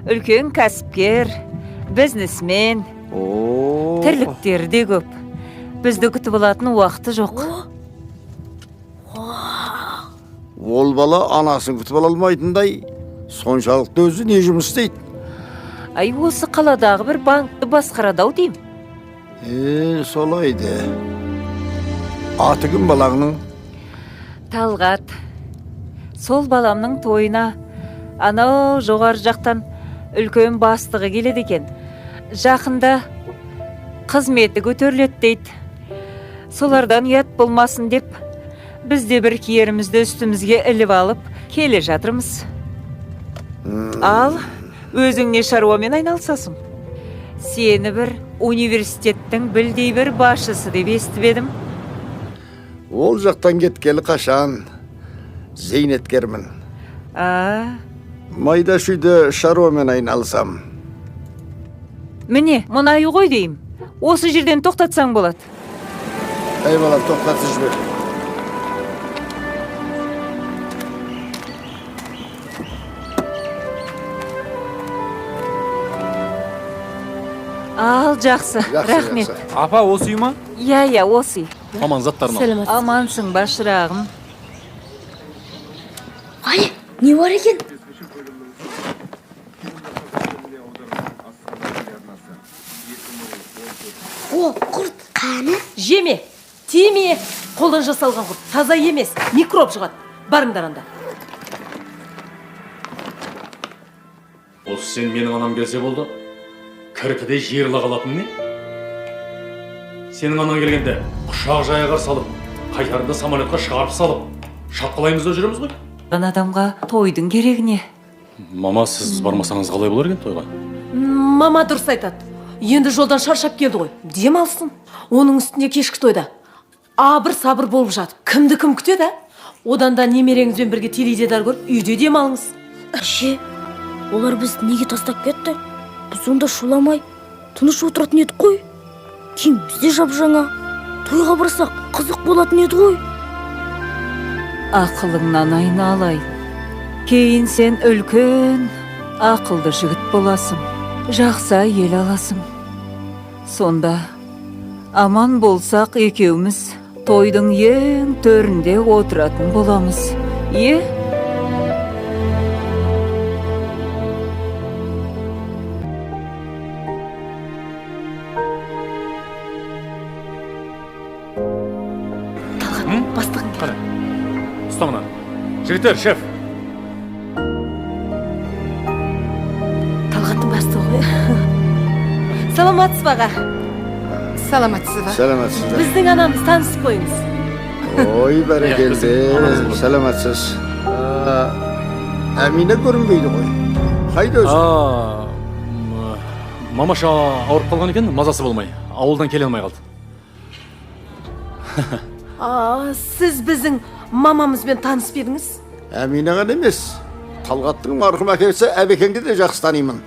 Үлкен кәсіпкер, бизнесмен. О. Тірліктері де көп. Бізді күтіп алатын уақыты жоқ. Ол бала анасын күтіп ала алмайтындай соншалықты өзі не жұмыс істейді? Ай, осы қаладағы бір банкті басқарады ау деймін. Е, солай де. Аты кім балаңның? Талғат. Сол баламның тойына анау жоғары жақтан үлкен бастығы келеді екен. Жақында қызметі көтеріледі дейді. Солардан ұят болмасын деп біз де бір киерімізді үстімізге іліп алып келе жатырмыз. Ал өзің не шаруамен айналысасың? Сені бір университеттің білдей бір басшысы деп естіп едім. Ол жақтан кеткелі қашан, зейнеткермін. А, Майда шүйде шаруамен айналысам. Міне, мына үй ғой деймін. Осы жерден тоқтатсаң болады. Әй, балам, тоқтатып жібер. Ал, жақсы, Жақсы, рахмет. жақсы. Апа, осы үй ма? Иә, иә, осы үй. Аман заттарын ал. Сәлеметсіз. Амансың ба, шырағым? Қане, не бар екен? О, құрт, қане? Жеме, тиме. Қолдан жасалған құрт таза емес, микроб жұғады. Барыңдар анда. Осы сен менің анам келсе болды, кірпідей жиырыла қалатын не? Сенің анаң келгенде құшақ жая қарсы алып, қайтарында самолетқа шығарып салып, шапқылаймыз да жүреміз ғой. Адамға тойдың керегі не? Мама, сіз бармасаңыз қалай болар екен тойға? Мама дұрыс айтады. Енді жолдан шаршап келді ғой, демалсын. Оның үстіне кешкі тойда абыр сабыр болып жатып, кімді кім күтеді, а? Одан да немереңізбен бірге теледидар көріп, үйде демалыңыз. Ше, олар бізді неге тастап кетті? Біз онда шуламай, тыныш отыратын едік қой. Киіміміз де жап-жаңа. Тойға барсақ, қызық болатын еді ғой. Ақылыңнан айналайын. Кейін сен үлкен ақылды жігіт боласың. Жақсы әйел аласың. Сонда аман болсақ екеуміз тойдың ең төрінде отыратын боламыз. Е? Талғат, бастығың келді. Қане, ұста мынаны. Жігіттер, шеф. Талғаттың бастығы ғой. Саламатсыз ба, аға? Саламатсыз ба? Сәлеметсіздер. Біздің анамыз, танысып қойыңыз. Ой, бәрекелді. Иә, біздің анамыз ғой. Сәлеметсіз. Әмина көрінбейді ғой. Қайда өзі? А, мамаша ауырып қалған екен, мазасы болмай. Ауылдан келе алмай қалды. А, сіз біздің мамамызбен танысып едіңіз? Әмина ғана емес. Талғаттың марқұм әкесі Әбекеңді де жақсы танимын.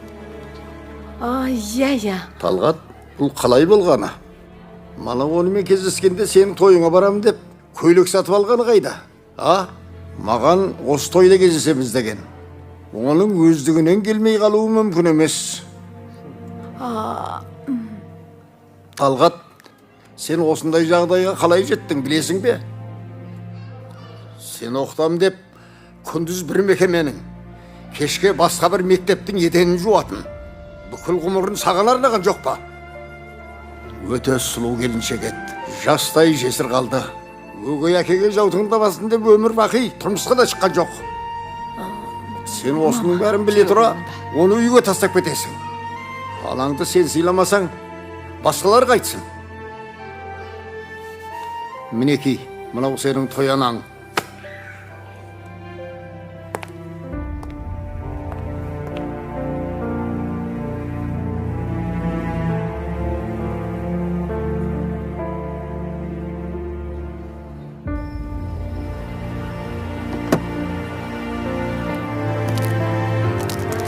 А, иә, иә. Талғат, бұл қалай болғаны? Мана онымен кездескенде сенің тойыңа барамын деп көйлек сатып алғаны қайда? А? Маған осы тойда кездесеміз деген. Оның өздігінен келмей қалуы мүмкін емес. Талғат, сен осындай жағдайға қалай жеттің білесің бе? Сен оқытам деп күндіз бір мекеменің, кешке басқа бір мектептің еденін жуатын. Бүкіл ғұмырын саған арнаған жоқ па? Өте сұлу келіншек еді. Жастай жесір қалды. Өгей әкеге жау тыңдамасын деп өмір бақи тұрмысқа да шыққан жоқ. Сен осының бәрін біле тұра, оны үйге тастап кетесің. Анаңды сен сыйламасаң, басқалар қайтсын? Мінекей, мынау сенің той анаң.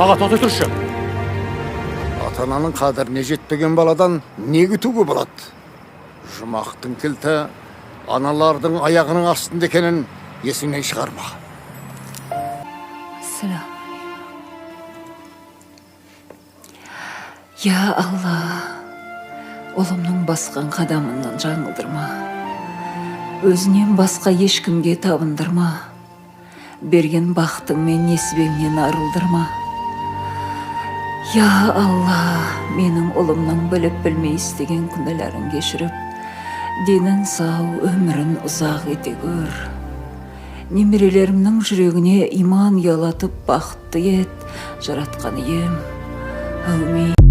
Аға, тоқтай тұршы. Ата-ананың қадіріне жетпеген баладан не күтуге болады? Жұмақтың кілті аналардың аяғының астында екенін есіңнен шығарма. Сәлем. Я Алла, ұлымның басқан қадамынан жаңылдырма. Өзінен басқа ешкімге табындырма. Берген бақытың мен несібеңнен арылдырма. Я Алла, менің ұлымның біліп білмей істеген күнәларын кешіріп, денін сау, өмірін ұзақ ете көр. Немерелерімнің жүрегіне иман ұялатып, бақытты ет, жаратқан ием. Әумин.